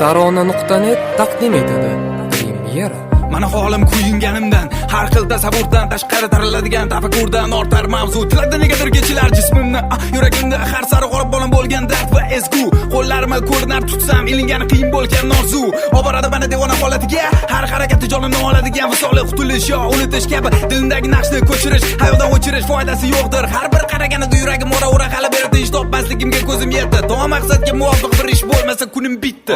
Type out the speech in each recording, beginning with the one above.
Tarona.net taqdim etadi. Premyera. Mana holim kuyunganimdan, har xil tasavvurdan tashqari taraladigan tafakkurdan ortar mavzu. Tilakda negadir kechilar jismimni, yuragimda har sari g'olib bolam bo'lgan dard va ezgu. Qo'llarimni ko'rinar tutsam, ilingani qiyin bo'lgan orzu. Oboradi mani devona holatiga, har harakati jonimni oladigan visoli qutulish yo unutish kabi dilimdagi naqshni ko'chirish, hayoldan o'chirish foydasi yo'qdir. Har bir qaraganida yuragim ora-ora hali beri tinch topmasligimga ko'zim yetdi. To maqsadga muvofiq bir ish bo'lmasa kunim bitdi.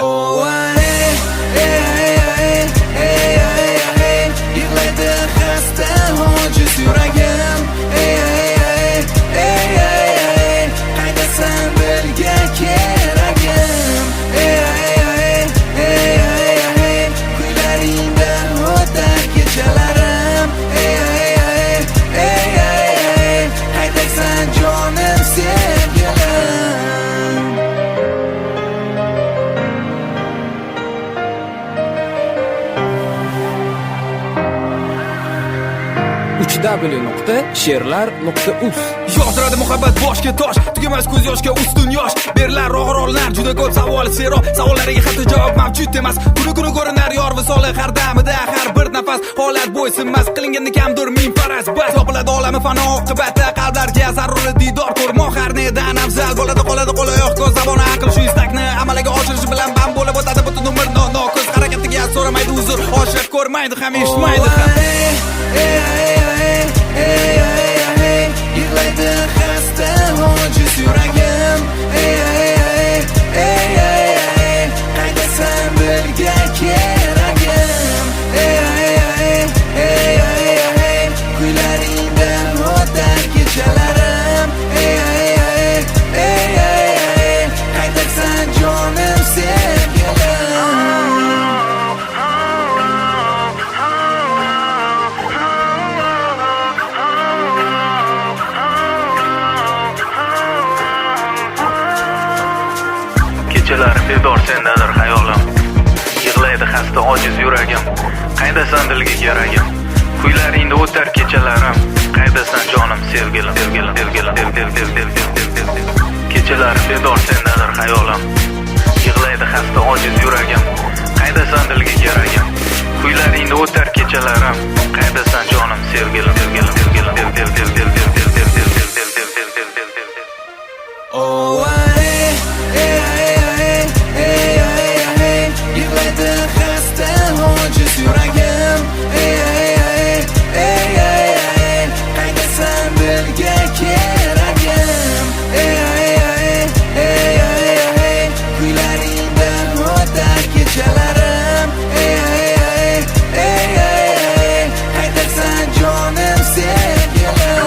Yig'laydi xasta ojiz yuragim. Ey ey ey ey ey, qaydasan dilga keragim. Ey ey ey ey ey, kuylaringda o'tar kechalarim. Ey ey ey ey ey, qaydasan jonim sevgilim. www.sherlar.uz. Yog'diradi muhabbat boshga tosh, tugamas ko'z yoshga ustun yosh. Berilar og'ir olinar juda ko'p savol, sero savollariga xato javob mavjud emas. Kuni kuni ko'rinar yor visoli har damida, har bir nafas holat bo'ysunmas qilinganda kamdir ming faraz. Bas topiladi olami fano oqibatda qalblarga zaruri diydor ko'rmoq har nedan afzal bo'ladi, qoladi qo'l oyoq ko'z zabon aql shu istakni amaliga oshirish bilan band bo'lib o'tadi butun umr noko'z harakatiga so'ramaydi uzr, oshiq ko'rmaydi ham eshitmaydi ham. Yig'laydi xasta ojiz yuragim. Ey ey ey ey ey, qaydasan dilga keragim. Ey ey ey ey ey, kuylaringda o'tar kechalarim. Ey ey ey ey ey, qaydasan jonim sevgilim. Kechalari bedor sendadir xayolim. Yig'laydi xasta ojiz yuragim. Qaydasan dilga keragim. Kuylaringda o'tar kechalarim. Qaydasan jonim sevgilim, sevgilim, sevgilim, sevgilim, sevgilim, sevgilim. Kechalari bedor sendadir xayolim. Yig'laydi xasta ojiz yuragim. Qaydasan dilga keragim. Kuylaringda o'tar kechalarim. Qaydasan jonim sevgilim, sevgilim, sevgilim, sevgilim, sevgilim, sevgilim, sevgilim, sevgilim, sevgilim, sevgilim. Oh, ey, ey, ey, ey, ey, ey, yig'laydi xasta ojiz yuragim. Ey, ey, ey, ey, ey, qaydasan dilga keragim. Ey, ey, ey, ey, ey, kuylaringda o'tar kechalarim. Ey, ey, ey, ey, ey, qaydasan jonim sevgilim.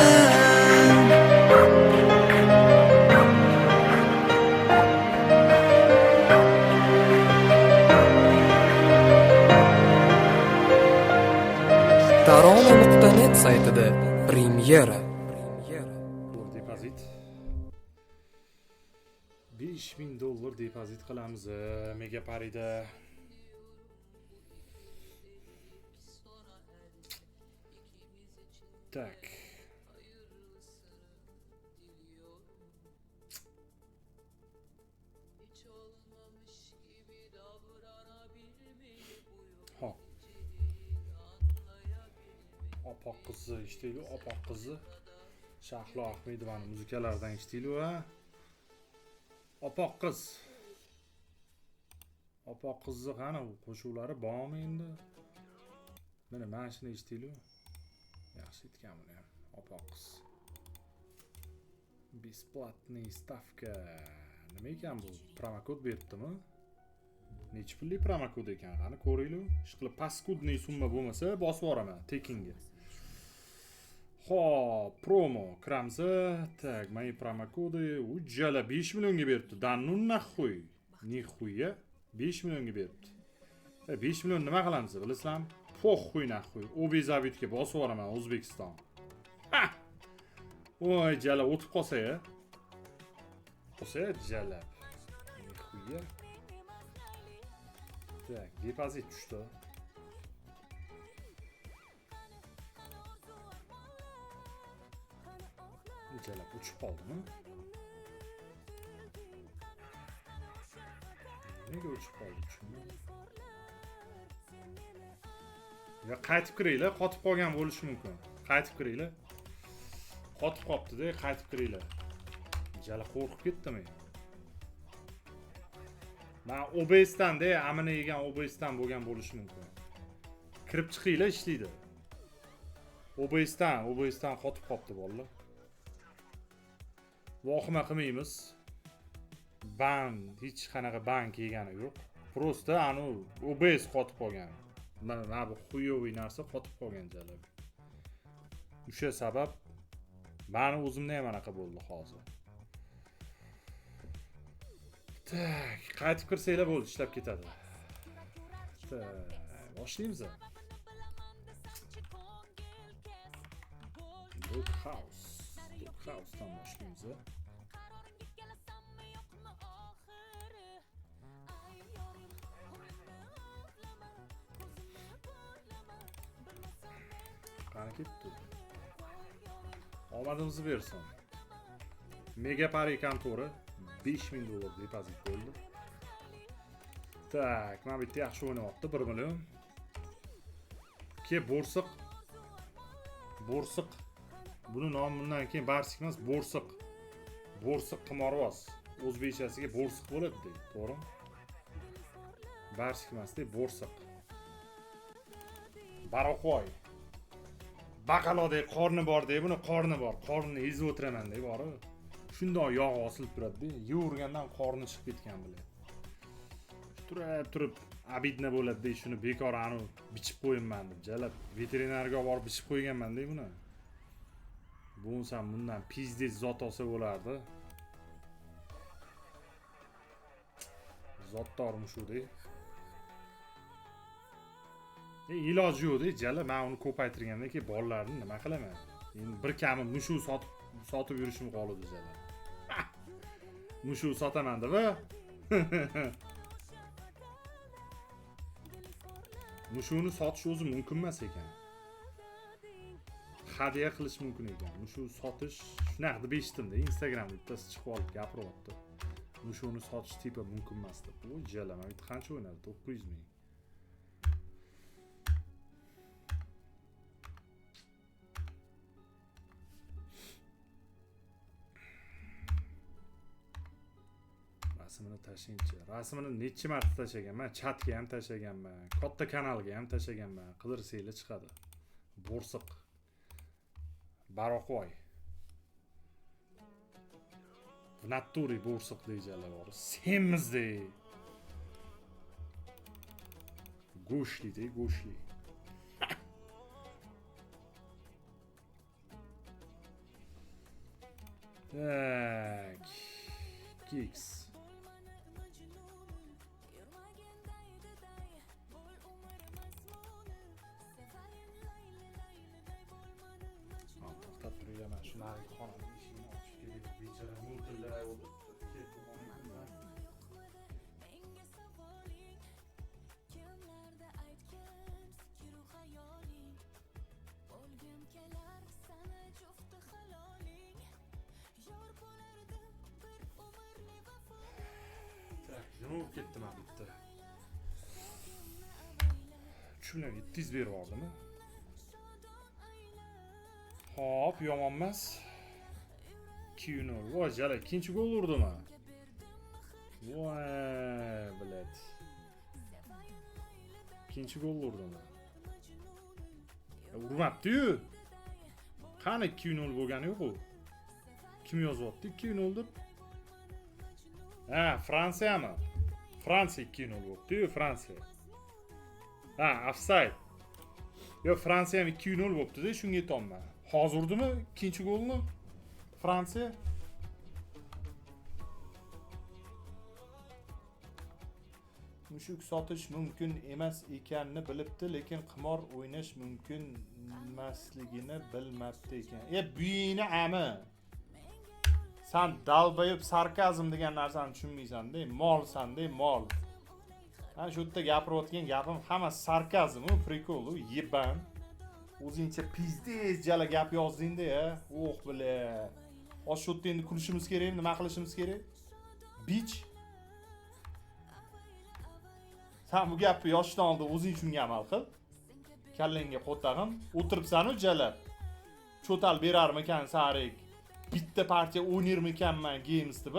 Tarona.net saytida premyera. Dollar depozit, 5000 dollar depozit qilamiz Megaparida. Так, hop, Oppoq qizni eshitaylik. Oppoq qizni Shahlo Ahmedovani muzikalaridan eshitaylik. Ha, Oppoq qiz, Oppoq qizni qani, u qo'shiqlari bormi endi? Mana shuni eshitaylik, yaxshi aytgan buni ham. Oppoq qiz, бесплатный ставка nima ekan bu? Promokod beribdimi? Nechi pullik promokod ekan, qani ko'ringlar. Ishqilib паскудный summa bo'lmasa, bosib yuboraman tekinga. Xo'p, promo kiramiz. Так, мои промокоды. Ujala 5 millionga beribdi. Да ну нахуй. Нихуя. 5 millionga beribdi. 5 million nima qilamiz, bilasizlarmi? Похуй нахуй. Оби zabitga bosib yuboraman O'zbekiston. Ha! Voy, jala o'tib qolsa ya. Qolsa jalab. Нихуя. Так, depozit tushdi. Jalab uchib qoldimi? Nega o'chib qoldi tushunmadim. Ya qaytib kiringlar, qotib qolgan bo'lishi mumkin. Qaytib kiringlar. Qotib qopti-da, qaytib kiringlar. Jala qo'rqib ketdim men. Men OBS'dan-da, amini yegan OBS'dan bo'lgan bo'lishi mumkin. Kirib chiqinglar, ishlaydi. OBS'dan qotib qopti bolalar. Vohima qilmaymiz. Ban, hech qanaqa ban kelgani yo'q. Prosta anu OBS qotib qolgan. Mana bu xuyoviy narsa qotib qolgan jalab. O'sha sabab meni o'zimda ham anaqa bo'ldi hozir. Tak, qaytib kirsanglar bo'ldi, ishlab ketadi. Tak, boshlaymiz. Doghouse. Doghouse'dan boshlaymiz. Qani ketdi. Omadimizni bersin. Mega Pari kontori $5000 depozit bo'ldi. Tak, mana bitta yaxshi o'ynayapti, 1 million. Ke Borsiq. Borsiq. Buni nomi bundan keyin Barsik emas, Borsiq. Borsiq qimorvoz. O'zbekchasiga Borsiq bo'ladi, to'g'rimi? Barsik emas, Borsiq. Baroqvoy. Baqalodek qorni bor deb, buni qorni bor. Qornini ezib o'tiraman deb borib. Shundoq yog' osilib turadi-da, yeyavergandan qorni chiqib ketgan bilan. Turib abidna bo'ladi-da, shuni bekor anu bichib qo'yinman deb, jalab veterinarga olib borib bichib qo'yganman-da buni. Bo'lsam bundan pizdez zot olsa bo'lardi. Zotdor mushuk-da. Iloji yo'q-da, jalab men uni ko'paytirgandan keyin bolalarni nima qilaman? Endi bir kami mushuk sotib yurishim qoldi jalab. Mushuk sotaman deb. Mushukni sotish o'zi mumkin emas ekan. Hadya qilish mumkin ekan. Mushuk sotish shunaqa deb eshitdim-da, Instagramda bittasi chiqib olib gapiryapti. Mushukni sotish tipa mumkin emas deb. U jalab, mana bitta qancha o'ynadi? 900 ming. Rasmini tashlangchi. Rasmini necha marta tashlaganman, chatga ham tashlaganman, katta kanalga ham tashlaganman. Qidirsanglar chiqadi. Borsiq. Baroqvoy. В натуре borsiq deganlar bor. Semizdi. Go'shtli, de, go'shtli. Tak. Kicks. To'xtab turinglar, shu narigi xonani eshigini ochib kelib, bechora mo'ltillar o'tiribdi. Tak, nima bo'lib ketdi mana bu yerda? 3 million 700 berib yubordimi? Hop, yomon emas. 2-0. Voy, jala, ikkinchi gol urdimi? Voy, bilet. Ikkinchi gol urdimi? Urmabdi-yu. Qani 2-0 bo'lgani yo'q u. Kim yozyapti 2-0 deb? Ha, Fransiyami? Fransiya 2-0 bo'libdi-yu, Fransiya. Ha, offside. Yo'q, Fransiya ham 2-0 bo'libdi-da, shunga aytyapman. Hozir urdimi ikkinchi golni Fransiya? Mushuk sotish mumkin emas ekanini bilibdi, lekin qimor o'ynash mumkin emasligini bilmabdi ekan. Buyini ami. San dalbayib sarkazm degan narsani tushunmaysan-da, molsan-da, mol. Mana shu yerda gapirayotgan gapim hammasi sarkazm, u prikol, u yeban. O'zingcha pizdez jala gap yozding-da, ya. Oh, bile. Hozir shu yerda endi kulishimiz kerakmi, nima qilishimiz kerak? Bich. Sen bu gapni yoshdan oldin o'zing shunga amal qil. Kallangga qo'tag'im, o'tiribsan-u jalab. Cho'tal berarmikan Sarik? Bitta partiya o'ynarmikanman games deb.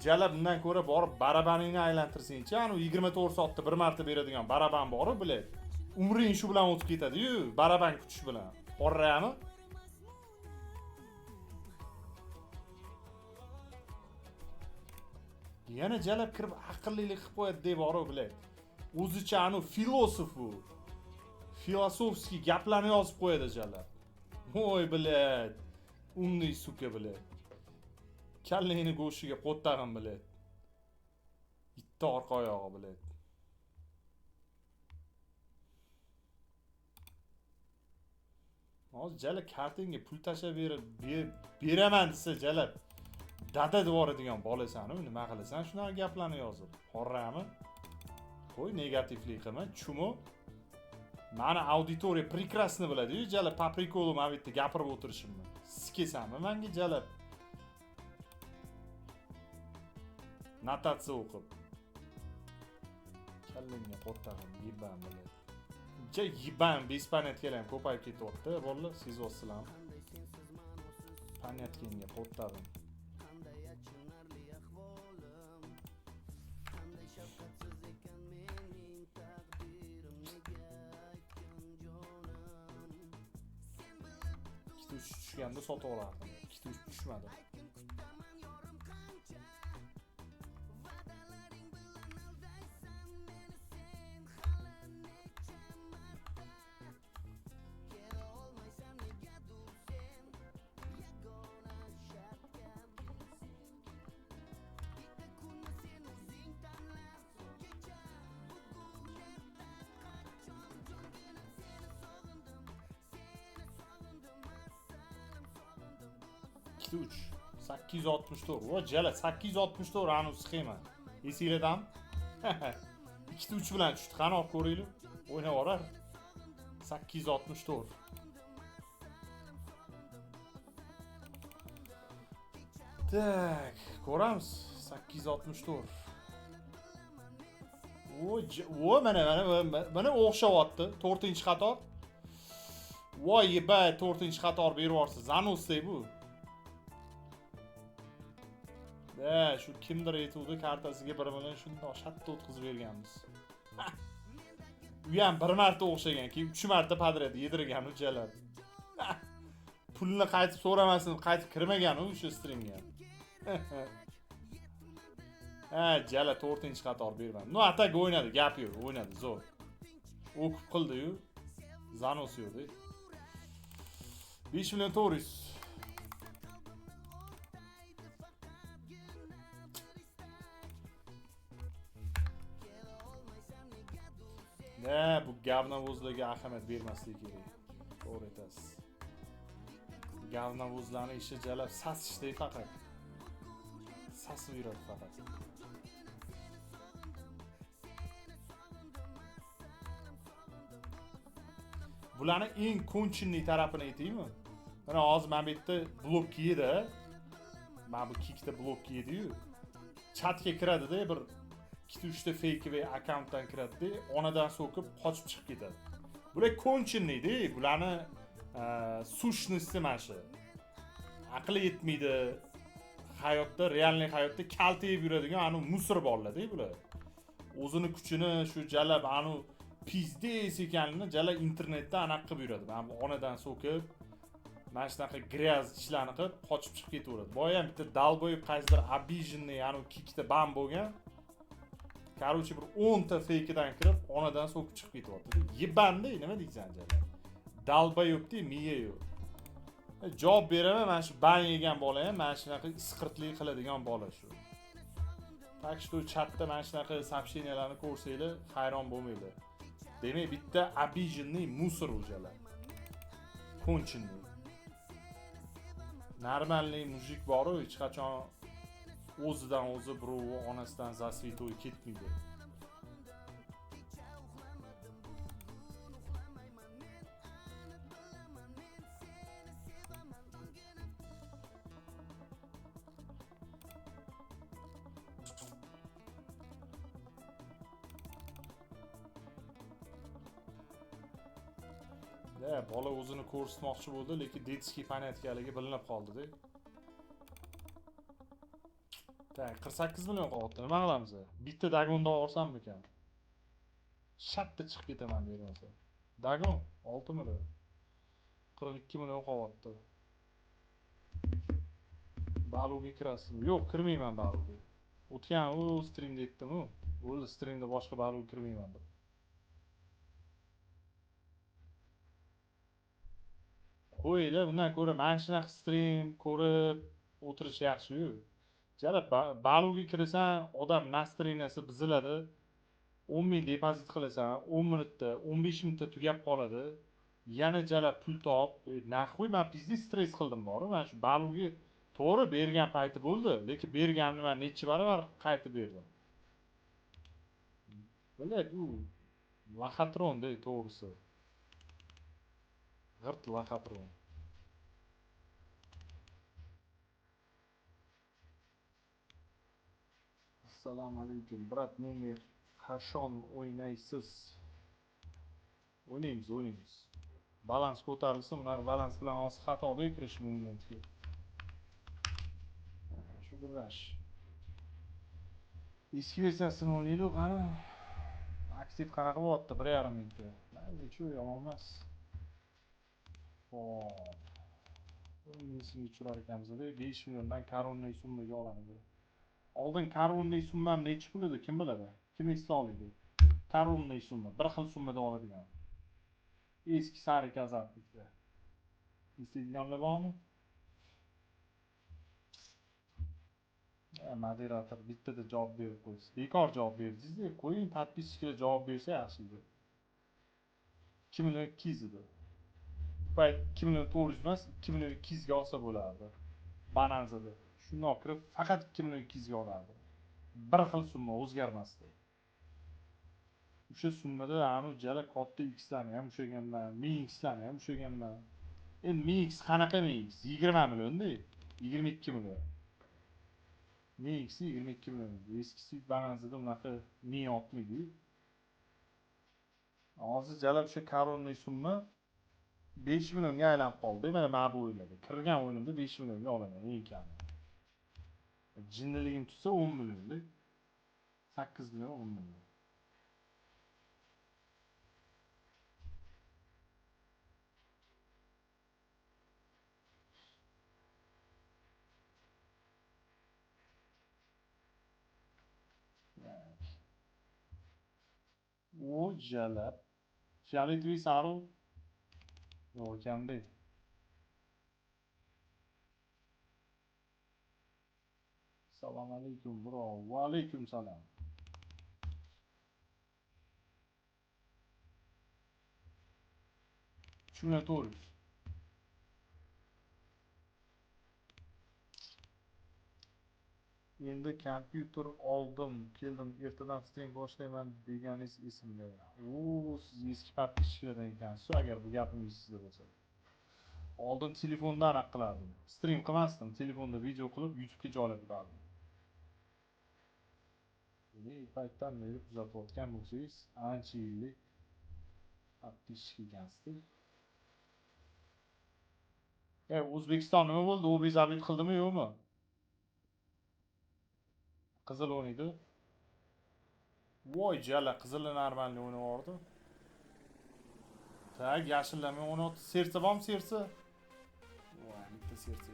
Jalab undan ko'ra borib barabaningni aylantirsangchi, anu 24 soatda bir marta beradigan baraban bor-u, блядь. Umring shu bilan o'tib ketadi-yu, baraban kutish bilan. Qorrayami? Yana jalab kirib aqllilik qilib qo'yadi deb bor-u, блядь. O'zicha anu filosof bu. Filosofskiy gaplarni yozib qo'yadi jalab. Voy, блядь. Умный сука, блядь. Kallangni go'shtiga qo'ttag'im, блядь. Bitta orqa oyog'i, блядь. Hozir jalab kartingga pul tashlab berib beraman desa jalab dada deb yuboradigan bolasan-u, nima qilasan shunaqa gaplarni yozib? Horrami? Qo'y, negativlik qilma, chumu. Mani auditoriya прекрасно biladi-yu, jalab по приколу mana bu yerda gapirib o'tirishimni. Sikesanmi menga jalab? Notatsiya o'qib. Kallangga qo'ttag'im, yebam, блядь. Ja yebam, bespонятkalar ham ko'payib ketyapti, bolalar, sezyapsizlarmi? Panyatkenga qo'ttag'im. Ikkita uch tushganda sotib olardim. Ikkita uch tushmadi. Ikkita uch. 864. Vo jala 864 anu sxema. Esinglardami? Ikkita uch bilan tushdi. Qani olib ko'ringlar. O'ynab orar. 864. Tak, ko'ramiz. 864. O, mana mana o'xshavyapti. 4-qator. Voy, yebay, 4-qator berib yuborsa, zanusday bu. Da, shu kimdir aytuvdi, kartasiga 1 million shundoq shatda o'tkazib berganmiz. U ham bir marta o'xshagan, keyin 3 marta подряд yedirgan u jalab. Pulni qaytib so'ramasin, qaytib kirmagan u o'sha stringga. Ha, jala 4-qator bermadi. No, atak o'ynadi, gap yo'q, o'ynadi, zo'r. O'qib qildi-yu. Zanos yo'q-da. 5 million 400. Ne, bu gavnavozlarga ahamiyat bermaslik kerak. To'g'ri aytasiz. Gavnavozlarning ishi jalab sasishda faqat. Sasib yuradi faqat. Bularning eng konchинный tarafini aytaymi? Mana hozir mana bu yerda blok yedi. Mana bu kickda blok yedi-yu. Chatga kiradida bir ikkita uchta fake akkauntdan kiradida, onadan so'kib qochib chiqib ketadi. Bular konchинныйda, bularni сущности mana shu. Aqli yetmaydi. Hayotda, realniy hayotda kaltayib yuradigan anu musor bolalar-da bular. O'zini kuchini shu jalab anu pizdes ekanini jalab internetda anaqa qilib yuradi. Mana bu onadan so'kib, mana shunaqa gryaz ishlarni qilib qochib chiqib ketaveradi. Boya ham bitta dalboyib qaysidir обиженный anu kickda ban bo'lgan. Короче, bir 10 ta fake'dan kirib, onadan so'kib chiqib ketyapti. Yebanda, nima deysan jalab? Dalboyibdi, miya yo'q. Javob beraman, mana shu ban yegan bola ham mana shunaqa isqirtlik qiladigan bola shu. Так что chatda mana shunaqa сообщенияларni ko'rsanglar, hayron bo'lmanglar. Demak, bitta обиженный musor o'jalar. Konchинный. Normalniy mujik bor-u, hech qachon o'zidan o'zi birovi onasidan zasvitoy ketmaydi. Bola o'zini ko'rsatmoqchi bo'ldi, lekin detskiy понятkaligi bilinib qoldi-da. Tak, 48 million qolyapti. Nima qilamiz? Bitta dagonda olsammikan? Shartta chiqib ketaman bermasa. Dagon 6 million. 42 million qolyapti. Baluga kirasizmi? Yo'q, kirmayman baluga. O'tgan u streamda aytdim-u. O'zi streamda boshqa baluga kirmayman deb. Qo'yinglar, undan ko'ra mana shunaqa stream ko'rib o'tirish yaxshi-yu. Jalab baluga kirasan, odam настроенияsi buziladi. 10 ming depozit qilasan, 10 minutda, 15 minutda tugab qoladi. Yana jalab pul top, naxuy men biznes stress qildim bor-u, mana shu baluga to'g'ri bergan payti bo'ldi, lekin berganimni men necha barobar qaytib berdim. Bilat, u laxatron-da to'g'risi. G'irt laxatron. Assalomu alaykum, brat, menga qachon o'ynaysiz? O'ynaymiz, o'ynaymiz. Balans ko'tarilsa, ular balans bilan hozir xatoga kirish mumkin. Shu bir. Eski versiyasini o'ynaylik, qani. Aktiv qanaqa bo'lyapti? 1.5 mingta. Mayli, shu yomon emas. Xo'p. Esimga tushirar ekanmiz-da, 5 milliondan koronniy summaga olamiz. Oldin koronniy summam nechi pul edi, kim biladi? Kim esla oladi? Koronniy summa, bir xil summada oladigan. Eski sari kazaklikda. Eslaydiganlar bormi? Moderator bittada javob berib qo'ysiz. Bekor javob berdingiz-da, qo'ying, podpischilar javob bersa yaxshi edi. 2 million 200 edi. Bu payt 2 million 400 emas, 2 million 200 ga olsa bo'lardi. Bananzada. Shundoq kirib faqat 2 million 200 ga olardi. Bir xil summa o'zgarmasdi. O'sha summada anu jala katta X'larni ham ushlaganman, 1000 X'larni ham ushlaganman. Endi 1000 X qanaqa 1000 X? 20 million-da, 22 million. 1000 X 22 million. Eskisi balanzida unaqa 1000 ortmaydi. Hozir jala o'sha koronniy summa 5 millionga aylanib qoldi. Mana men bu o'yinda kirgan o'yinimda 5 millionga olaman eng kami. Jinniligim tutsa 10 millionda. 8 million 10 million. O jalab. Fioletli sariq yo'q ekanda. Assalomu alaykum bro. Va alaykum salom. Shunga to'g'ri. Endi kompyuter oldim, keldim, ertadan stream boshlayman deganingiz esimda. U siz eski podpischilardan ekansiz, agar bu gapim esingizda bo'lsa. Oldin telefondan anaqa qilardim. Stream qilmasdim, telefonda video qilib YouTube'ga joylab yuborardim. Endi paytdan beri kuzatayotgan bo'lsangiz, ancha yillik podpischi ekansizda. O'zbekiston nima bo'ldi? U bezabit qildimi, yo'qmi? Qizil o'ynaydi. Voy jala, qizilni normalni o'ynab yubordi. Tak, yashillarni o'ynayapti. Sersa bormi, sersa? Voy, bitta sersa.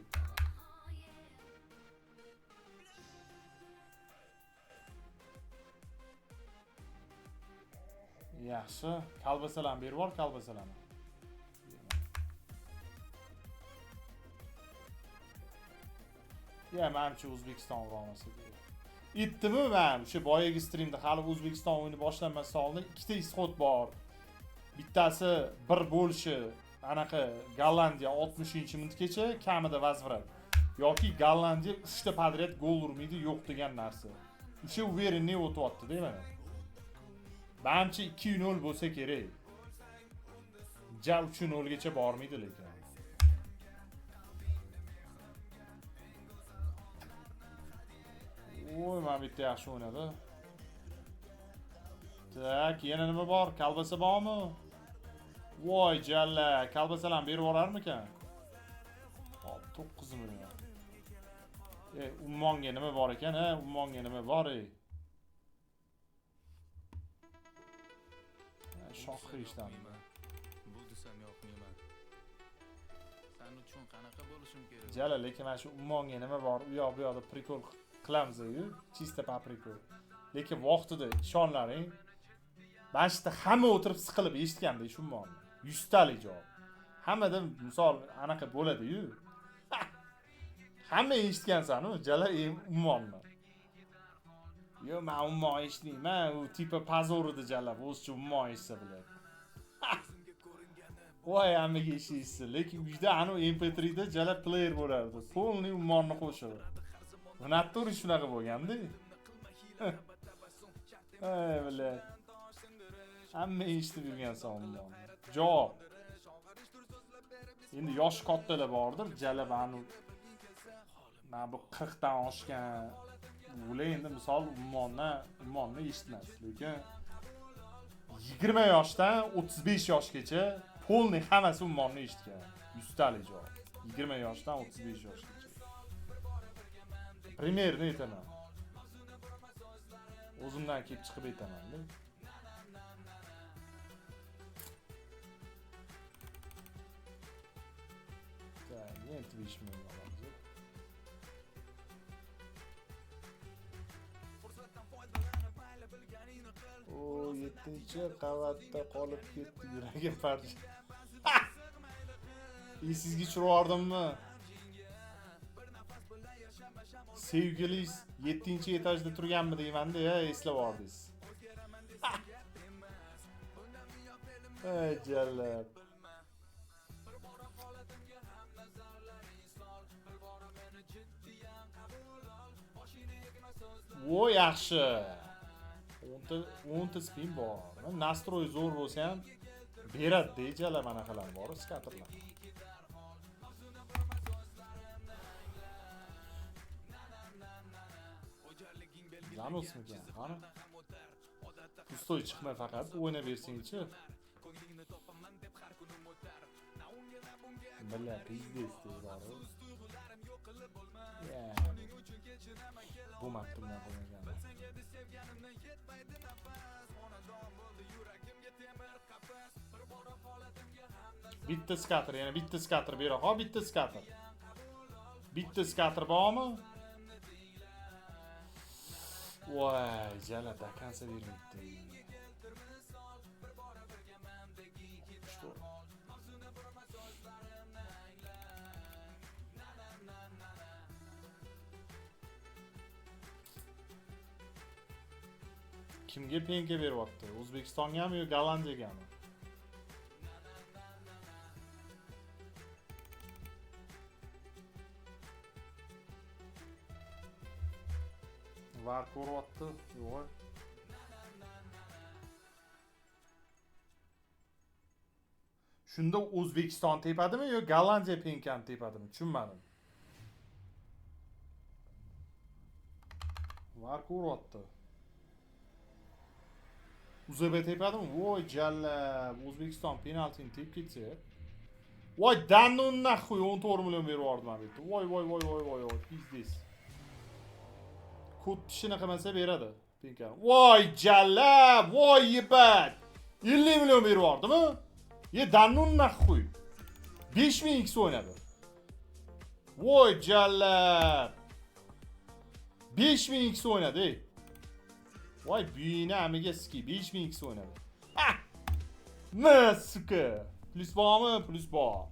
Yaxshi, kalbasalarni berib yubor, kalbasalarni. Ya, menimcha O'zbekiston urolmasa kerak. Aytdimi men o'sha boyagi streamda hali O'zbekiston o'yini boshlanmasdan oldin ikkita isxod bor. Bittasi bir bo'lishi anaqa Gollandiya 60-minutgacha kamida vazvrat yoki Gollandiya 3 ta подряд gol urmaydi yo'q degan narsa. O'sha уверенный o'tyapti-da mana. Manimcha 2-0 bo'lsa kerak. Ja 3-0 gacha bormaydi lekin. Oy, mana bitta yaxshi o'ynadi. Tak, yana nima bor? Kalbasa bormi? Voy jalla, kolbasalarni berib yuborarmikan? Hop, 9 million. Ummonga nima bor ekan, ha? Ummonga nima bor, ey? Shohni eshitamiz. Bu desam yoqmayman. San uchun qanaqa bo'lishim kerak? Jala, lekin mana shu ummonga nima bor, u yoq bu yoqda prikol qilamiz-ku, чисто по прикол. Lekin vaqtida ishonlaring, mana shu yerda hamma o'tirib siqilib eshitganda shu ummonni. 100 talik javob. Hammada misol anaqa bo'ladi-yu. Hamma eshitgansan-u, jala ummonni. Yo, men ummon eshitmayman, u типа позор edi jala, o'zicha ummon eshitsa biladi. Voy, hammaga eshitsa, lekin uyda anu MP3 da jala player bo'lardi. Полный ummonni qo'shig'i. В натуре shunaqa bo'lganda. Ey, бля. Hamma eshitib yurgan ummonni. Javob. Endi yoshi kattalar bordir, jala anu mana bu 40 dan oshgan ular endi misol ummonni eshitmas, lekin 20 yoshdan 35 yoshgacha полный hammasi ummonni eshitgan. 100 talik javob. 20 yoshdan 35 yoshgacha. Примерно aytaman. O'zimdan kelib chiqib aytaman-da. Так, endi 5 million olamiz. O 7-qavatda qolib ketdi yuragim parcha. Esingizga tushirib yubordimmi? Sevgilingiz 7-etajda turganmi deymanda, ya eslab yubordingiz. Ey jalab. Vo yaxshi. 10 ta spin bor. Nastroy zo'r bo'lsa ham beradi-da jala manaqalar bor, skaterlar. Zanosmikan, qani? Pustoy chiqma faqat, o'ynab bersangchi. Бля, пиздец deydi. Ya. Bu matndan qo'ymagan. Bitta skater, yana bitta skater bera. Ha, bitta skater. Bitta skater bormi? Voy, jala до конца bermaydi. Что? Kimga penka beryapti? O'zbekistongami yo Gollandiyagami? Var ko'ryapti, yo'q. Shunda O'zbekiston tepadimi yo Gollandiya penkani tepadimi? Tushunmadim. Var ko'ryapti. UZB tepadimi? Voy jallab, O'zbekiston penaltini tepib ketsa. Voy, да ну нахуй, 14 million berib yubordi mana bu yerda. Voy voy voy voy voy voy, пиздец. Kod tishini qilmasa beradi penkani. Voy jallab, voy ебать. 50 million berib yubordimi? Ye, да ну нахуй. 5000 x o'ynadi. Voy jallab. 5000 x o'ynadi, ey. Voy buyini amiga ski 5000 x o'ynadi. Ha! Na сука. Plyus bormi? Plyus bor.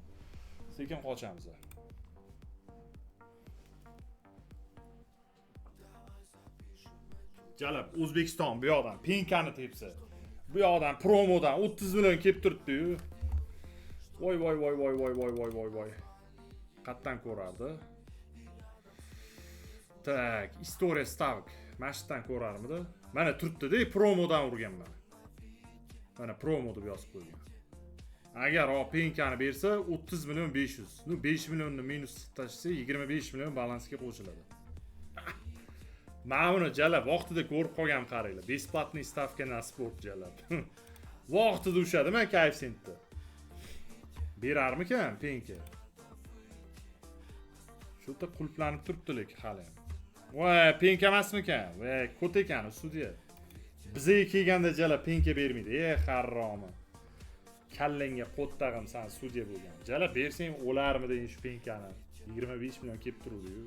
Sekin qochamiz. Jalab O'zbekiston bu yoqdan penkani tepsa, bu yoqdan promodan 30 million kelib turibdi-yu. Voy voy voy voy voy voy voy voy voy. Qatdan ko'rardi. Так, история ставок. Mana shu yerdan ko'rarmidi? Mana turibdi-da, promodan urganman. Mana promo deb yozib qo'ygan. Agar o penkani bersa 30 million 500. Ну 5 millionni minus tashlasa 25 million balansga qo'shiladi. Mana buni jalab vaqtida ko'rib qolgan qaranglar. Бесплатный ставка на спорт jalab. Vaqtida ushladi man koeffitsiyentni. Berarmikan penka? Shu yerda qulflanib turibdi lekin hali ham. Voy, penka emasmikan? Voy, ko't ekan sudya. Bizga kelganda jala penka bermaydi. Ey, harromi. Kallangga qo'ttag'im san sudya bo'lgan. Jala bersang o'larmiding shu penkani. 25 million kelib turuvdi-yu.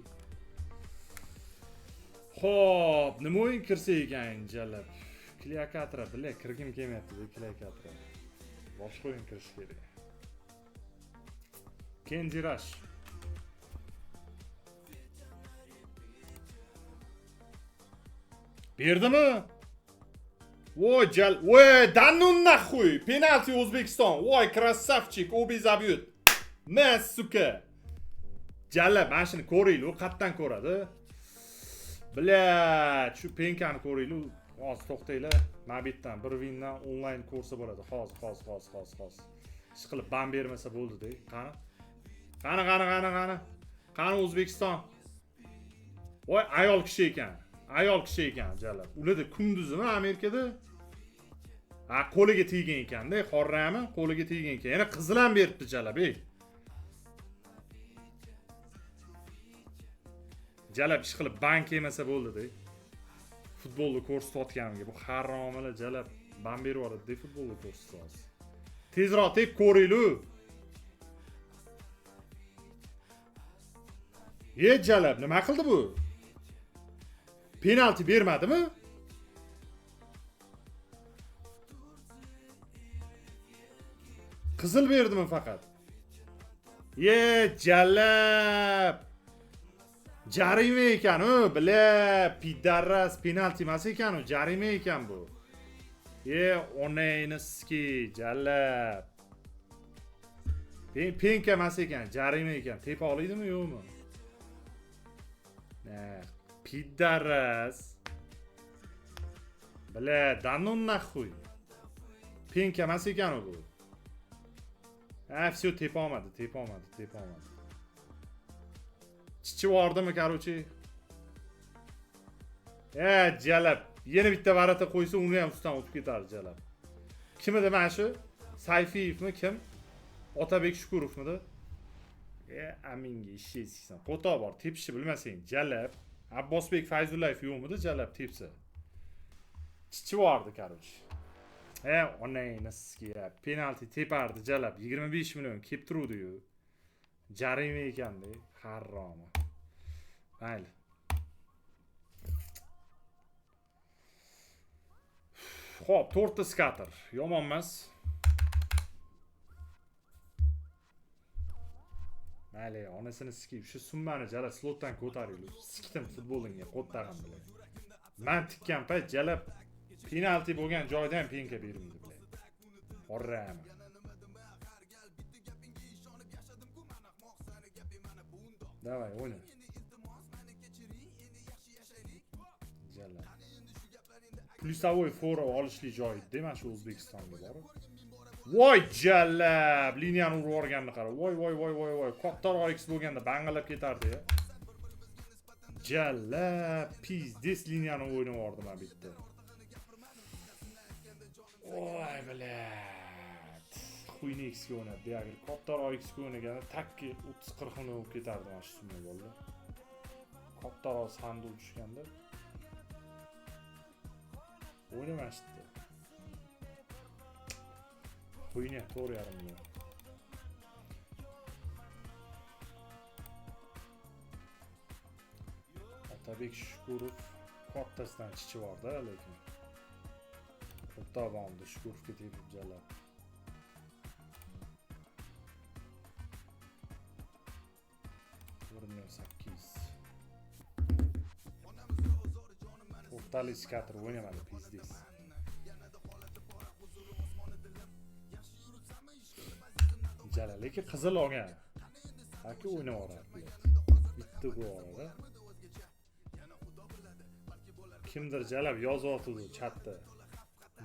Xo'p, nima o'yin kirsa ekan jalab? Kleokatra, bila kirgim kelmayapti, Kleokatra. Boshqa o'yin kirish kerak. Candy Rush. Berdimi? Voy jal, voy, да ну нахуй! Penalti O'zbekiston. Voy, красавчик, оби забьют. На, сука. Jalla, mana shuni ko'ringlar, u qayerdan ko'radi? Блядь, shu penkani ko'ringlar. Hozir to'xtanglar. Mana bu yerdan bir windan onlayn ko'rsa bo'ladi. Hozir, hozir, hozir, hozir, hozir. Ish qilib ban bermasa bo'ldi-da. Qani? Qani, qani, qani, qani? Qani O'zbekiston? Voy, ayol kishi ekan. Ayol kishi ekan, jalab. Ularda kunduzimi Amerikada? Ha, qo'liga teggan ekanda, horrami? Qo'liga teggan ekan. Yana qizil ham beribdi jalab, ey. Jalab ish qilib ban kelmasa bo'ldi-da. Futbolni ko'rsatayotganimga bu haromilar jalab ban berib yuboradi-da futbolni ko'rsatsa. Tezroq tep ko'ringlar. Ye jalab, nima qildi bu? Penalti bermadimi? Qizil berdimi faqat? Ye jalab. Jarima ekan u, бля, пидарас, penalti emas ekan u, jarima ekan bu. Ye, onangni ski, jalab. Penka emas ekan, jarima ekan. Tepa oladimi, yo'qmi? Ne, пидарас. Бля, да ну нахуй. Penka emas ekan u bu. Ha, всё, tepa olmadi, tepa olmadi, tepa olmadi. Chichib yubordimi, короче? E, jalab. Yana bitta ворота qo'ysa, uni ham ustidan o'tib ketardi jalab. Kim edi mana shu? Sayfiyevmi kim? Otabek Shukurovmidi? E, aminga ishlaysan. Qo'toq bor, tepishni bilmasang, jalab. Abbosbek Fayzullayev yo'qmidi jalab tepsa? Chichib yubordi, короче. E, onangni sizga penalti tepardi jalab. 25 million kelib turuvdi-yu. Jarima ekanda, harromi. Mayli. Xo'p, to'rtta scatter. Yomon emas. Mayli, onasini sikib, shu summani jalab slotdan ko'taringlar. Sikdim futbolingga, qo'ttag'im bilan. Man tikkan payt jalab penalti bo'lgan joyda ham penka bermaydi bilan. Horrami. Давай, o'yna. Jalab. Плюсовой фора olishli joyi edi mana shu O'zbekistonga borib. Voy jalab, liniyani urib yuborganini qara. Voy voy voy voy voy, kattaroq X bo'lganda bang'illab ketardi ya. Jalab, пиздец liniyani o'ynab yubordi mana bitta. Voy блядь. Хуйни X ga o'ynadi. Agar kattaroq X ga o'ynaganda takki 30-40 million bo'lib ketardi mana shu summa bolalar. Kattaroq sanduq tushganda o'ynamashdi. Хуйня, 4,5 million. Otabek Shukurov kattasidan chichib yubordi, lekin. O'rta Shukurovga tepib jalab. 1.8 million. To'rttalik scatter o'ynamadi, пиздец. Jalal, lekin qizil olgan. Aka o'ynab yuboradi, блядь. Bitta gol yuboradi. Kimdir jalab yozyotdi chatda.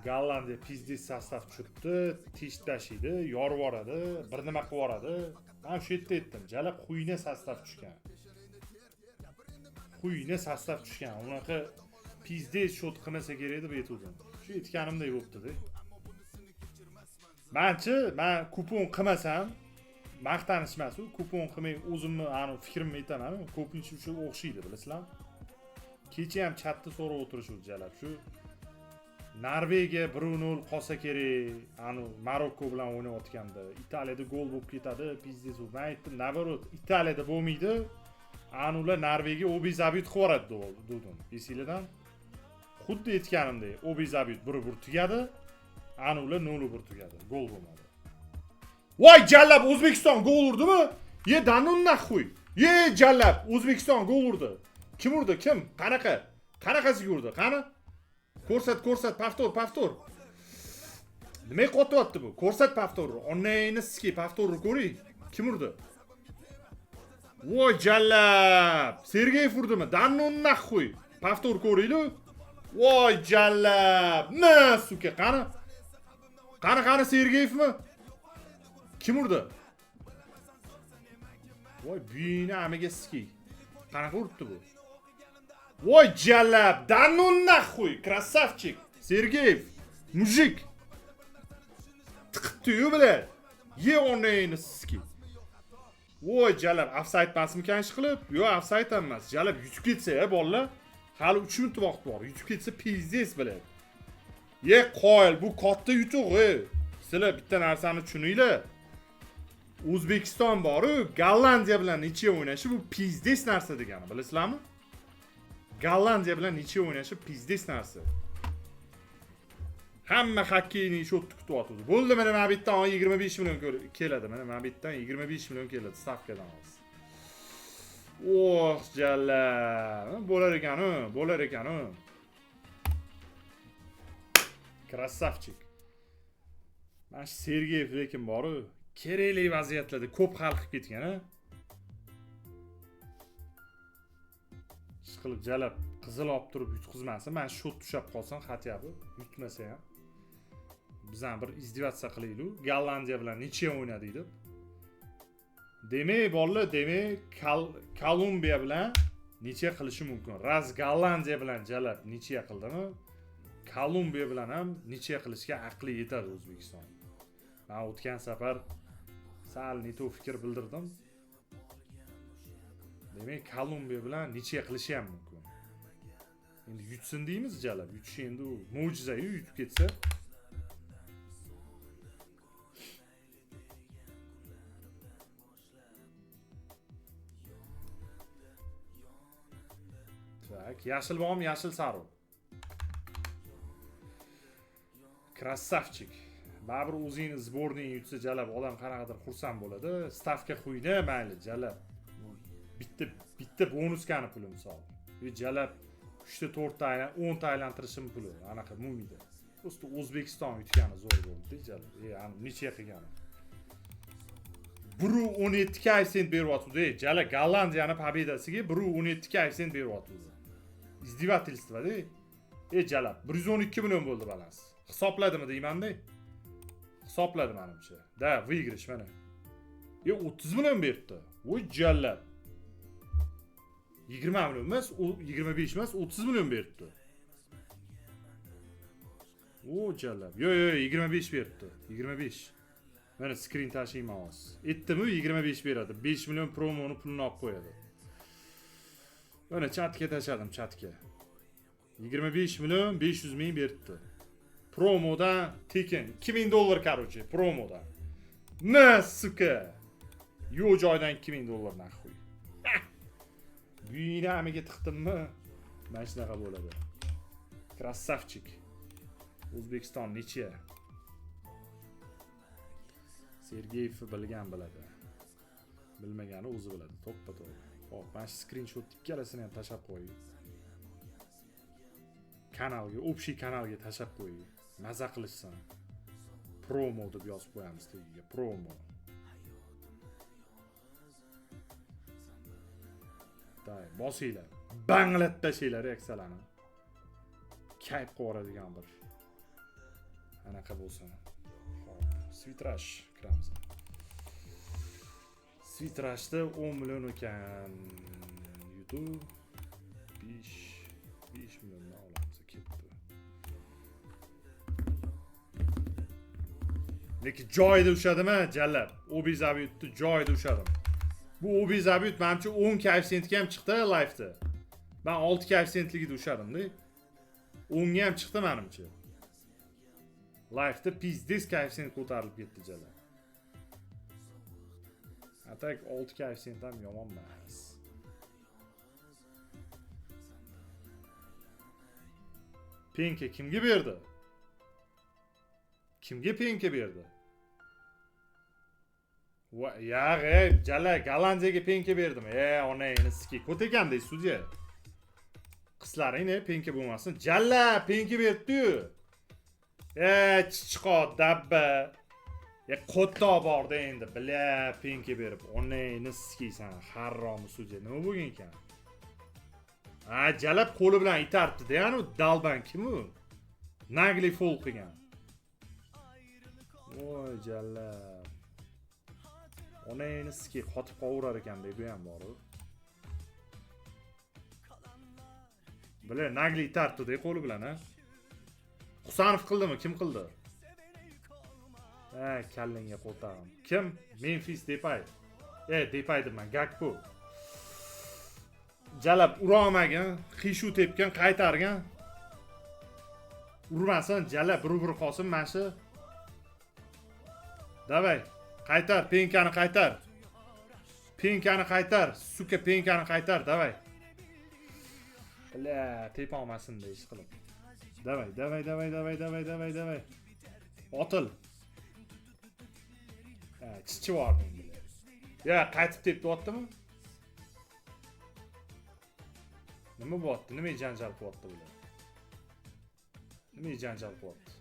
Gollandiya пиздец состав tushibdi, tish tashiydi, yorib yuboradi, bir nima qilib yuboradi. Men shu yerda aytdim, jalab хуйня состав tushgan. Хуйня состав tushgan. Unaqa пиздец счёт qilmasa kerak deb aytuvdim. Shu aytganimdek bo'libdi-da. Manchi, men kupon qilmasam, Maqtanish emas u, kupon qilmay o'zimni ani fikrimni aytaman, ko'pincha shu o'xshaydi, bilasizlarmi? Kecha ham chatda so'rab o'tirishuvdi jalab. Shu Norvegiya 1-0 qolsa kerak, anu Marokko bilan o'ynayotganda Italiyada gol bo'lib ketadi, pizdez. Men aytdim, naborot, Italiyada bo'lmaydi. Anular Norvegiya obi zabit qilib yuboradi dedim. Esinglardan? Xuddi aytganimdek, obi zabit 1-1 tugadi, anular 0-1 tugadi. Gol bo'lmadi. Voy jallab, O'zbekiston gol urdimi? Ye danun naxuy. Ye jallab, O'zbekiston gol urdi. Kim urdi? Kim? Qanaqa? Qanaqasiga urdi? Qani? Ko'rsat, ko'rsat, повтор, повтор. Nima qotyapti bu? Ko'rsat повтор ni. Onangni siki, повтор ni ko'ring. Kim urdi? Voy jallab! Sergeyev urdimi? Danun naxuy. Повтор ko'ringlar. Voy jallab! Na suka, qani? Qani, qani Sergeyevmi? Kim urdi? Voy buyini amiga siki. Qanaqa uribdi bu? Voy jallab! Danun naxuy! Красавчик! Sergeyev! Мужик! Tiqibdi-yu bilan. Ye onangni siki. Voy jalab, ofsayd emasmikan ish qilib? Yo'q, ofsayd ham emas. Jalab yutib ketsa, bolalar. Hali 3 minut vaqt bor. Yutib ketsa pizdez biladi. Ye qoyil, bu katta yutuq, ey. Sizlar bitta narsani tushuninglar. O'zbekiston boru Gollandiya bilan necha o'ynashi bu pizdez narsa degani, bilasizlarmi? Gollandiya bilan necha o'ynashi pizdez narsa. Hamma xokkeyni shotni kutyapti. Bo'ldi, mana bu yerdan 25 million keladi. Mana bu yerdan 25 million keladi stavkadan hozir. Oh, jalla. Bo'lar ekan, u, bo'lar ekan, u. Красавчик. Mana shu Sergeyev lekin boru kerakli vaziyatlarda ko'p hal qilib ketgan, a. Ish qilib jalab qizil olib turib yutqizmasin, mana shu shot tushab qolsin, хотя бы yutmasa ham. Biz ham bir издеваться qilaylik. Gollandiya bilan necha o'ynadik deb. Demak, bolalar, demak, Kolumbiya bilan necha qilishi mumkin. Raz Gollandiya bilan jalab necha qildimi? Kolumbiya bilan ham necha qilishga aqli yetadi O'zbekiston. Men o'tgan safar sal neto fikr bildirdim. Demak, Kolumbiya bilan necha qilishi ham mumkin. Endi yutsin deymiz jalab. Yutishi endi u mo'jiza-yu, yutib ketsa. Tak, yashil bormi, yashil sariq. Красавчик. Baribir o'zingni сборный yutsa jalab odam qanaqadir xursand bo'ladi. Stavka quydi, mayli jalab. Bitta bonuskani puli misol. Jalab 3 ta 4 ta 10 ta aylantirishim puli, anaqa bo'lmaydi. Просто O'zbekiston yutgani zo'r bo'ldi jalab. Necha qilgani. 1.17 koeffitsient beryotdi. Jalab Gollandiyani pobedasiga 1.17 koeffitsient beryotdi. Издевательство-da. Jalab 112 million bo'ldi balans. Hisobladimi deyman-da. Hisobladi menimcha. Da, выигрыш mana. 30 million beribdi. Voy jallab. 20 million emas, 25 emas, 30 million beribdi. O jallab. Yo, yo, 25 beribdi. 25. Mana screen tashlayman hozir. Aytdim-ku 25 beradi. 5 million promoni pulini olib qo'yadi. Mana chatga tashladim, chatga. 25 million 500 ming beribdi. Promodan tekin 2000 dollar, короче, promodan. Na, suka. Yo'q joydan 2000 dollar naxuy. Buyini amiga tiqdimmi? Mana shunaqa bo'ladi. Красавчик. O'zbekiston necha? Sergeyevni bilgan biladi. Bilmagani o'zi biladi, to'ppa-to'g'ri. Xo'p, mana shu screenshot ikkalasini ham tashlab qo'ying. Kanalga, общий kanalga tashlab qo'ying. Maza qilishsin. Promo deb yozib qo'yamiz tagiga, promo. Day, bosinglar. Banglatib tashlanglar reaksiyalarni. Kayf qilib yuboradigan bir anaqa bo'lsin. Xo'p, Svitrash kiramiz. Svitrashda 10 million ekan. YouTube 5 milliondan olamiz, ketdi. Lekin joyida ushladim ha, jallab. Obi Zabiyutni joyida ushladim. Bu Obi Zabiyut menimcha 10 koeffitsiyentga ham chiqdi life'da. Men 6 koeffitsiyentligida ushladim-da. 10 ga ham chiqdi menimcha. Life'da pizdes koeffitsient ko'tarilib ketdi jallab. Atak 6 koeffitsient ham yomon emas. Penka kimga berdi? Kimga penka berdi? Va yag'e, jala Gollandiyaga penka berdim. Onangni siki. Ko't ekanda sudya. Qislaring penka bo'lmasin. Jalla penka berdi-yu. Chichqo dabba. Qo'tto bordi endi, bila penka berib. Onangni sikiysan, harromi sudya. Nima bo'lgan ekan? Ha, jalab qo'li bilan itaribdi-da, ya'ni dalban kim u? Nagli fol qilgan. Voy jalab. Onangni siki qotib qovurar ekan-da, bu ham bor. Bila nagli itaribdi-da qo'li bilan, ha. Husanov qildimi? Kim qildi? Ha, kallangga qo'tag'im. Kim? Memphis Depay. Depay deyman, Gakpo. Jalab urolmagan, qishu tepgan, qaytargan. Urmasin, jalab bir-bir qolsin mana shu. Davay, qaytar, penkani qaytar. Penkani qaytar, suka penkani qaytar, davay. Бля, tepa olmasin ish qilib. Davay, davay, davay, davay, davay, davay, davay. Otil. Ha, chichib yubording bular. Ya, qaytib tepyaptimi? Nima bo'lyapti? Nima janjal qilyapti bular? Nima janjal qilyapti?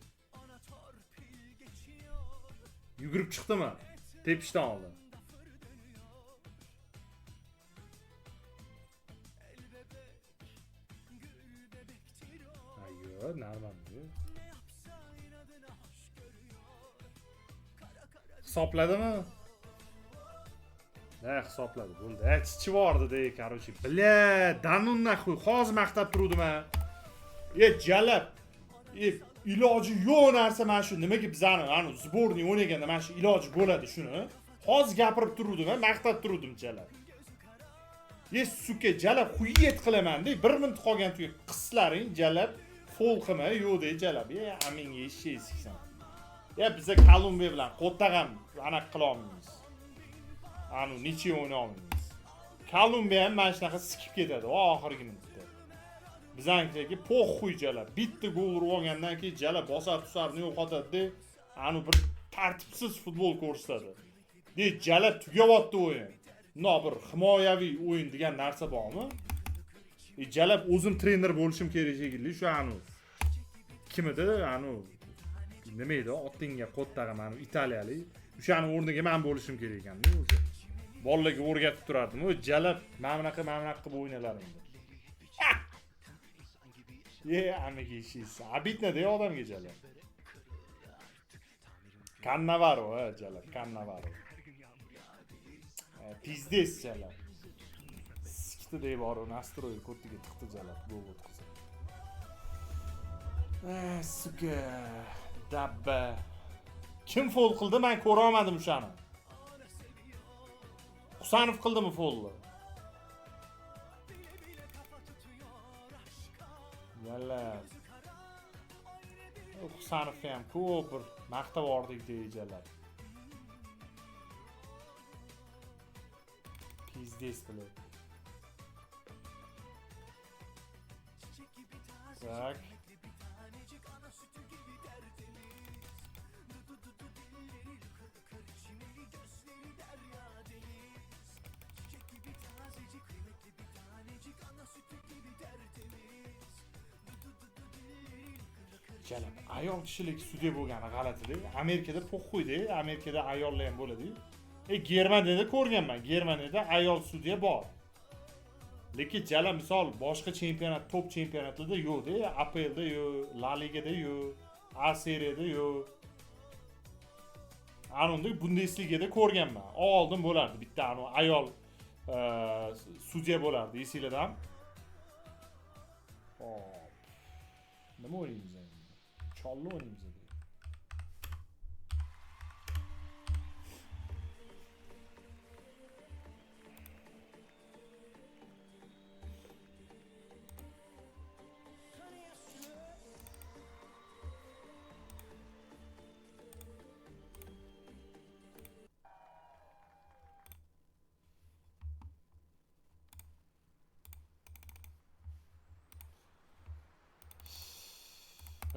Yugurib chiqdimi? Tepishdan oldin. Ayo, normal bu. Hisobladimi? Ha, hisobladi, bo'ldi. Ha, chichib yubordi-da, короче. Бля, да ну нахуй, hozir maqtab turuvdim ha. Jalab. Iloji yo'q narsa mana shu. Nimaga bizani, ana сборный o'ynaganda mana shu iloji bo'ladi shuni. Hozir gapirib turuvdim, ha, maqtab turuvdim jalab. Сука, jalab xuyet qilaman-da, 1 minut qolgan tuya qislaring jalab fol qilma, yo'q de jalab. Aminga eshak siksan. Biza Kolumbiya bilan qo'ttag'am anaqa qila olmaymiz. Anu necha o'yna olmaymiz. Kolumbiya ham mana shunaqa sikib ketadi oxirgi minutda. Bizanikiga poxuy jalab. Bitta gol urib olgandan keyin jalab bosar tusarni yo'qotadi-da, anu bir tartibsiz futbol ko'rsatadi. De jalab tugayapti o'yin. No bir himoyaviy o'yin degan narsa bormi? Jalab o'zim trener bo'lishim kerak shekilli shu anu. Kim edi? Anu nima edi? Otingga qo'ttag'im anu italiyalik. O'shani o'rniga men bo'lishim kerak ekanda o'zi. Bolalarga o'rgatib turardim. O jalab mana bunaqa, mana bunaqa qilib o'ynalaring deb. Amiga ishiysiz. Обидно-da odamga jalab. Cannavaro, ha jalab, Cannavaro. Пиздец jalab. Sikti deb borib nastroy ko'tiga tiqdi jalab, gol o'tkazib. Сука, dabba. Kim fol qildi? Men ko'ra olmadim o'shani. Husanov qildimi folni? Jalab. Husanovga ham ko'p bir maqtab yubordik jalab. Пиздец, блядь. Так. Jalab, ayol kishilik sudya bo'lgani g'alati-da. Amerikada po'xuyda, Amerikada ayollar ham bo'ladi-yu. Germaniyada ko'rganman. Germaniyada ayol sudya bor. Lekin jalab misol boshqa chempionat, top chempionatlarda yo'q-da. APLda yo'q, La Ligada yo'q, A seriyada yo'q. Anunda Bundesligada ko'rganman. Oldin bo'lardi bitta anu ayol sudya bo'lardi, esinglardami? Hop. Nima o'ynaymiz endi? Cholli o'ynaymiz endi.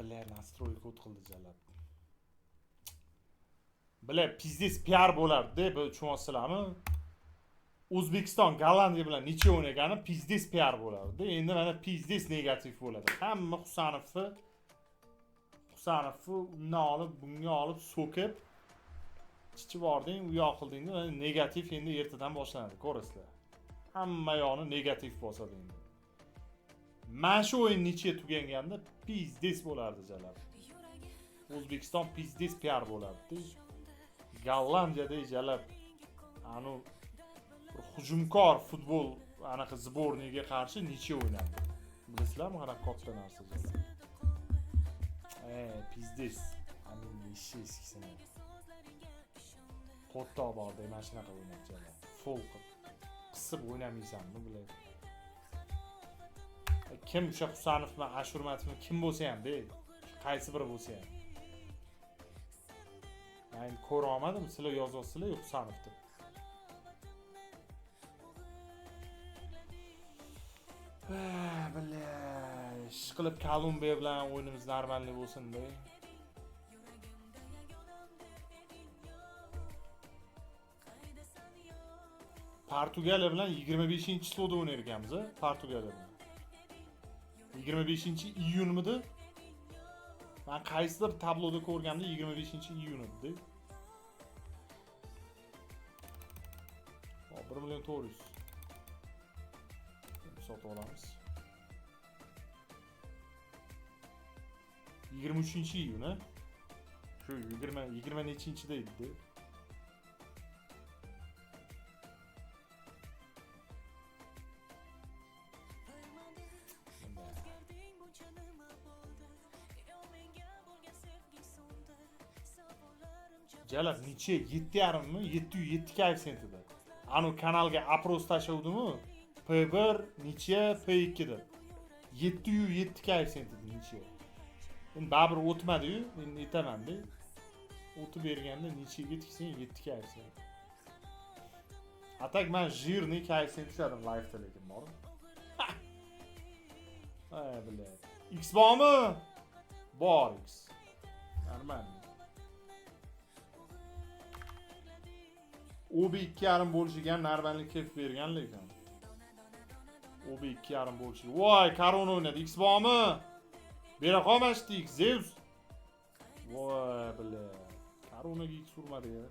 Бля, настройка o'tqildi jalab. Бля, пиздец piar bo'lardi, bu tushunyapsizlarmi? O'zbekiston Gollandiya bilan necha o'ynagani пиздец piar bo'lardi. Endi mana пиздец negativ bo'ladi. Hamma Husanovni undan olib, bunga olib so'kib chichib yubording, u yoq qilding, mana negativ endi ertadan boshlanadi, ko'rasizlar. Hamma yoqni negativ bosadi endi. Mana shu o'yin necha tuganganda пиздец bo'lardi jalab. O'zbekiston пиздец piar bo'lardi. Gollandiyada jalab anu bir hujumkor futbol anaqa сборныйga qarshi necha o'ynadi. Bilasizlarmi qanaqa katta narsa jalab. Пиздец. Amin ishi eskisini. Qo'ttoq borda mana shunaqa o'ynab jalab. Fol qilib qisib o'ynamaysanmi bular? Kim o'sha Husanovmi, Ashurmatovmi kim bo'lsa ham-da, qaysi biri bo'lsa ham. Men endi ko'ra olmadim, sizlar yozyapsizlar Husanov deb. Бля, ish qilib Kolumbiya bilan o'yinimiz normalniy bo'lsin-da. Portugaliya bilan 25-числоda o'ynar ekanmiz, Portugaliya bilan. 25-iyunmidi? Men qaysidir tabloda ko'rganimda 25-iyun edi. Hop, 1 million 400. Sotib olamiz. 23-iyun, ha? Shu 20 nechinchida edi. Jalab necha 7.5 mi? 7.7 koeffitsiyentida. Anu kanalga опрос tashlavdimi? P1 necha P2 deb. 7.7 koeffitsiyentida necha. Endi baribir o'tmadi-yu, endi aytaman-da. O'tib berganda nechaga tiksang 7 koeffitsient. A tak men жирный koeffitsient ushladim live'da lekin bormi? Ay, бля. X bormi? Bor X. Normal. OB 2.5 bo'lishiga ham normallik kef bergan lekin. OB 2.5 bo'lishiga. Voy, Korona o'ynadi. X bormi? Bera qolmashdi X, Zeus. Voy, бля. Koronaga X urmadi ya.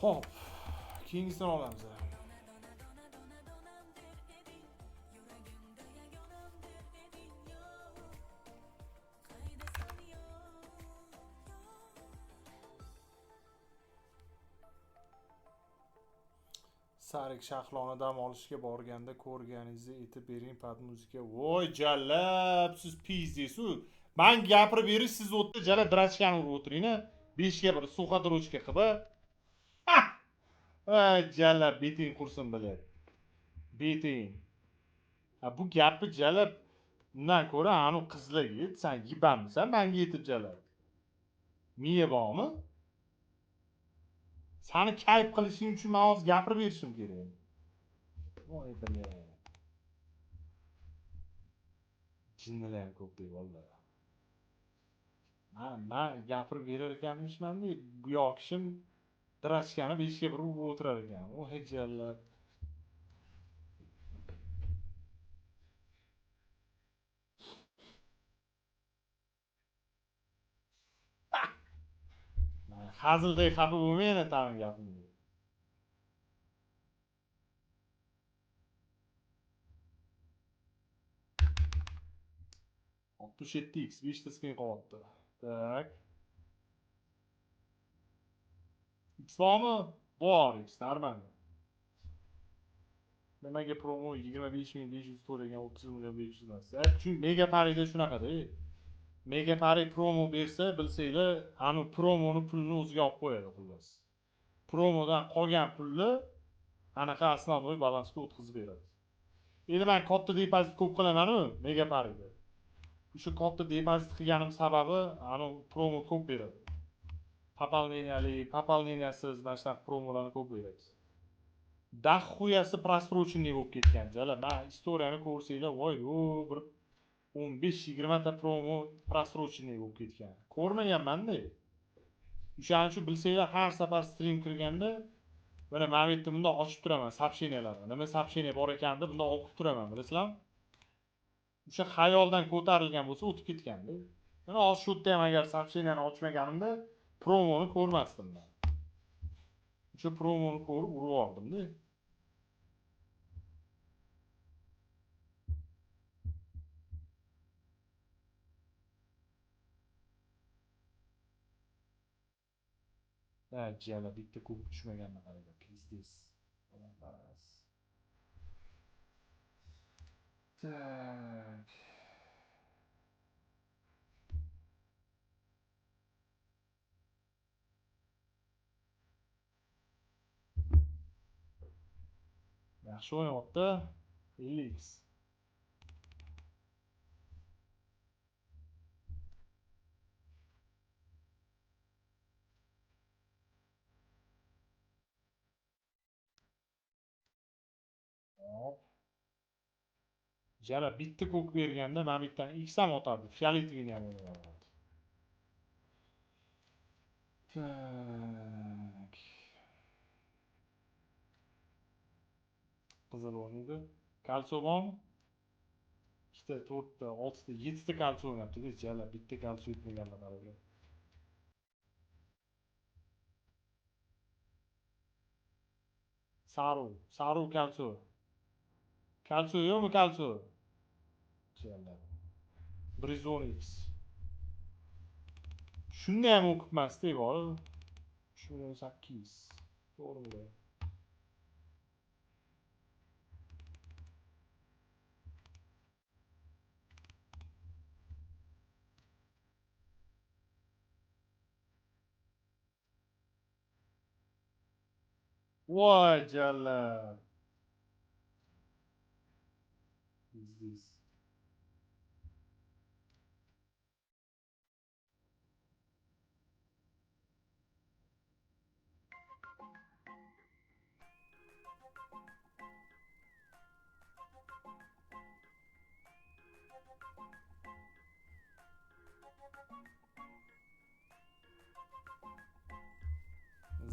Xo'p, keyingisini olamiz. Sarik Shahloni dam olishga borganda ko'rganingizni aytib bering pad muzika. Voy jalab, siz pizdesiz. Men gapirib berish, siz o'tda jalab drachkani urib o'tiring-a. 5 ga 1 suxa drochka qilib. Ay jalab, beting qursin bilar. Beting. Ha, bu gapni jalab undan ko'ra anu qizlarga yet, sen yibamsan, menga yetib jalab. Miya bormi? Seni kayf qilishing uchun men hozir gapirib berishim kerak. Voy bilar. Jinnilar ham ko'p deb oldilar. Men gapirib berar ekanmishman-da, bu yoqishim drachkani 5 ga 1 urib o'tirar ekan. Voy jalab. Hazilday xafa bo'lmanglar tamam gapimga. Oltmish yetti x beshta spin qolyapti. Tak. X bormi? Bor, X normal. Nimaga promo 25500 to'lagan 30500 emas. Chunki Mega Parida shunaqada. Mega Pari promo bersa, bilsanglar, anu promoni pulini o'ziga olib qo'yadi xullas. Promodan qolgan pulni anaqa основной balansga o'tkazib beradi. Endi men katta depozit ko'p qilaman-u Mega Parida. O'sha katta depozit qilganim sababi anu promo ko'p beradi. Пополнениялi, пополненияsiz mana shunaqa promolarni ko'p beradi. Daxuyasi просроченный bo'lib ketgan jala. Men istoriyani ko'rsanglar, voy, bir 15-20 ta promo просроченный bo'lib ketgan. Ko'rmaganman-da. O'shaning uchun bilsanglar, har safar stream kirganda mana men bu yerda bundoq ochib turaman сообщенияларni. Nima сообщение bor ekan deb bundoq o'qib turaman, bilasizlarmi? O'sha xayoldan ko'tarilgan bo'lsa o'tib ketganda. Mana hozir shu yerda ham agar сообщенияni ochmaganimda promoni ko'rmasdim men. O'sha promoni ko'rib urib yubordim-da. Jala bitta ko'p tushmaganman qaranglar, pizdes. Tak. Yaxshi o'ynayapti. 50x. Jala bitta ko'k berganda mana bu yerdan X ham otardi. Fioletovini ham o'ynayapti. Tak. Qizil o'ynaydi. Kalso bormi? 2ta, 4ta, 6ta, 7ta kalso o'ynabdi. Jala bitta kalso yetmaganlar qaranglar. Sariq, sariq kalso. Kalso yo'qmi kalso? Jala. 110x. Shunda ham o'qibmasdi, bor. 3.800. To'g'rimi? Voy jala. This.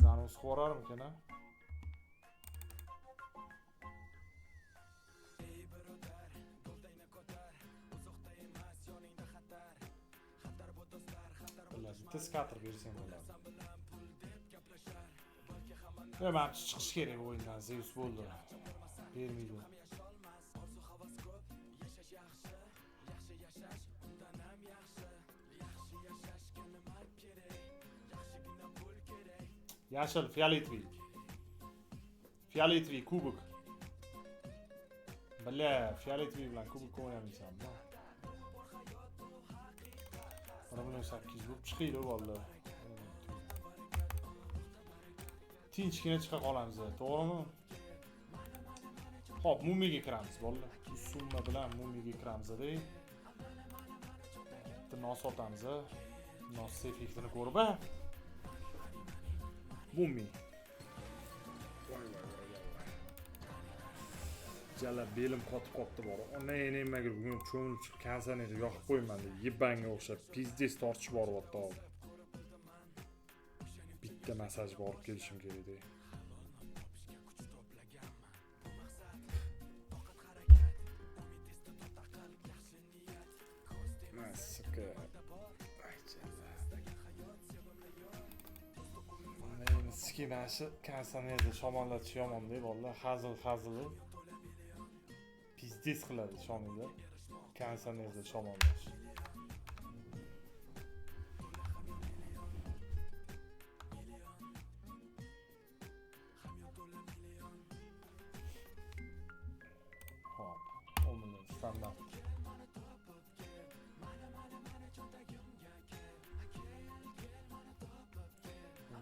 Zanos qo'rarmikan a? Bitta skater bersang bo'ladi. Yo, men chiqish kerak bu o'yindan. Zeus bo'ldi. Bermaydi. Yashil, fioletviy. Fioletviy kubok. Бля, fioletviy bilan kubok o'ynamaysan. 1.8 bo'lib chiqaylik bolalar. Tinchgina chiqa qolamiz, to'g'rimi? Xo'p, Mumiga kiramiz bolalar. Summa bilan Mumiga kiramiz-da. Bitta nos otamiz. Nos effektini ko'rib, a? Mumi. Voy voy voy. Jala belim qotib qopti bor. Ona nimaga bugun cho'milib chiqib konsertni yoqib qo'yman deb yebanga o'xshab pizdes tortishib boryapti hozir. Bitta massaj borib kelishim kerak edi. Masaka. Ay jala. Keyin mana shu konditsionerda shamollatish yomon-da, bolalar, hazil hazili. Пиздец qiladi ishoninglar. Konditsionerda shamollash. Hop, 10 million standart.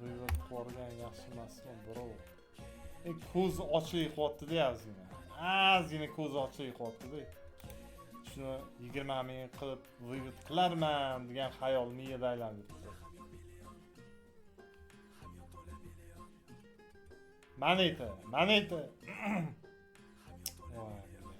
G'iybat qilib yaxshi emasmi, birov? Ko'z ochlik qilyapti-da ozgina. Ozgina ko'z ochlik qilyapti-da. Shuni 20 ming qilib вывод qilarman degan xayol miyada aylanib yuribdi. Moneta, moneta. Voy, бля.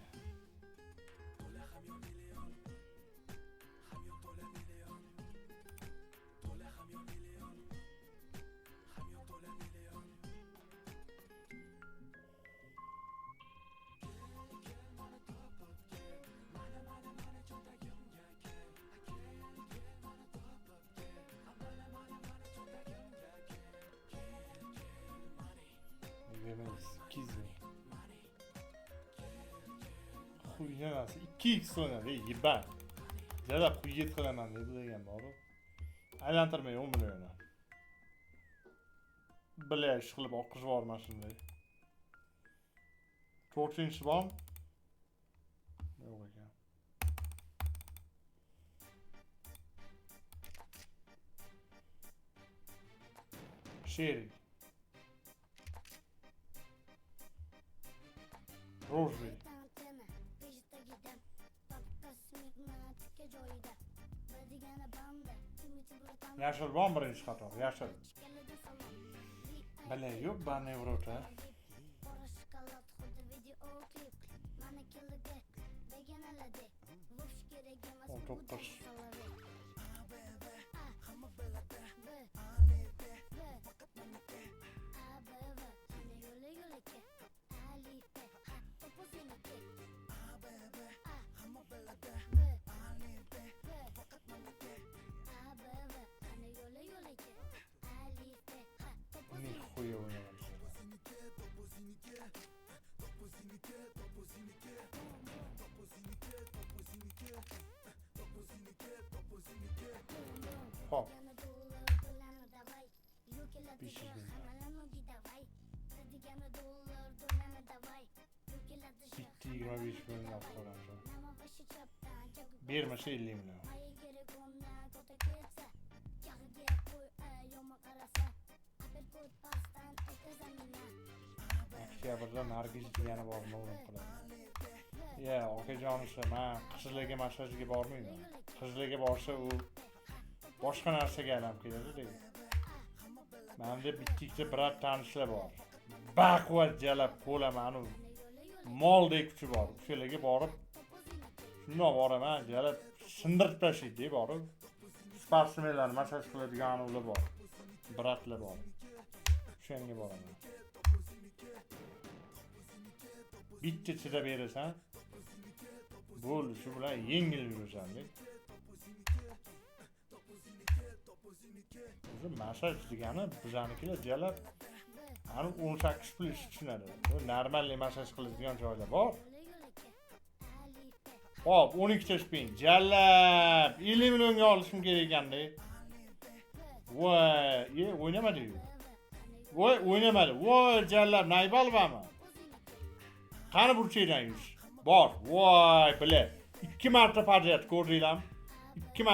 200 ming. Хуйня narsa. 2x o'ynadi, ебать. Jalab хуйет qilaman dedi degan boru. Aylantirmay 10 million. Бля, ish qilib oqizib yuborman shunday. To'rtinchisi bormi? Yo'q ekan. Sherik. Рожи. Antena, bejitagida, papka smirna tikka joyida. Bildigani banda, tumi bir Yashil bormi birinchi qator? Yashil. Ishkalada salom. Бля, ёбаный в рот, а. Qora shokolad xuddi videoklip. Mana keligi beganaladi. Vosh kerak emas. 19. A, B, V, A, B, V. Ana yo'li yo'laka. Alif, B, H, to'ppa seniki. A, B, V, V, A, B, V. Ana yo'li yo'laka. Alif, B, H, to'ppa seniki. Нихуя o'ynamadi. Hop. 500 ming. Bitta 25 million olib qo'yamiz. Bermasa 50 million. Oktyabrda Nargiz degani bor, ma'lum qiladi. Ya, okajonisi, man qizlarga massajga bormayman. Qizlarga borsa u boshqa narsaga aylanib ketadi deydi. Menda bitta ikkita брат tanishlar bor. Baquvvat jalab qo'laman, anu moldek kuchi bor. O'shalarga borib shundoq boraman, jalab sindirib tashlaydi borib. Sportsmenlar massaj qiladigan ular bor. Брат lar bor. O'shanga boraman. Bitta chidab berasan, bo'ldi, shu bilan yengil yurasan. O'zi massaj degani bizanikilar jalab ani 18 pul tushunadi. Bu нормальный massaj qiladigan joylar bor. Hop, 12 ta spin. Jalab 50 millionga olishim kerak ekanda. Voy, o'ynamadi-yu. Voy, o'ynamadi. Voy, jalab Naybalvami? Qani burchakdan yurish? Bor. Voy, бля. Ikki marta подряд ko'rdinglarmi? Ikki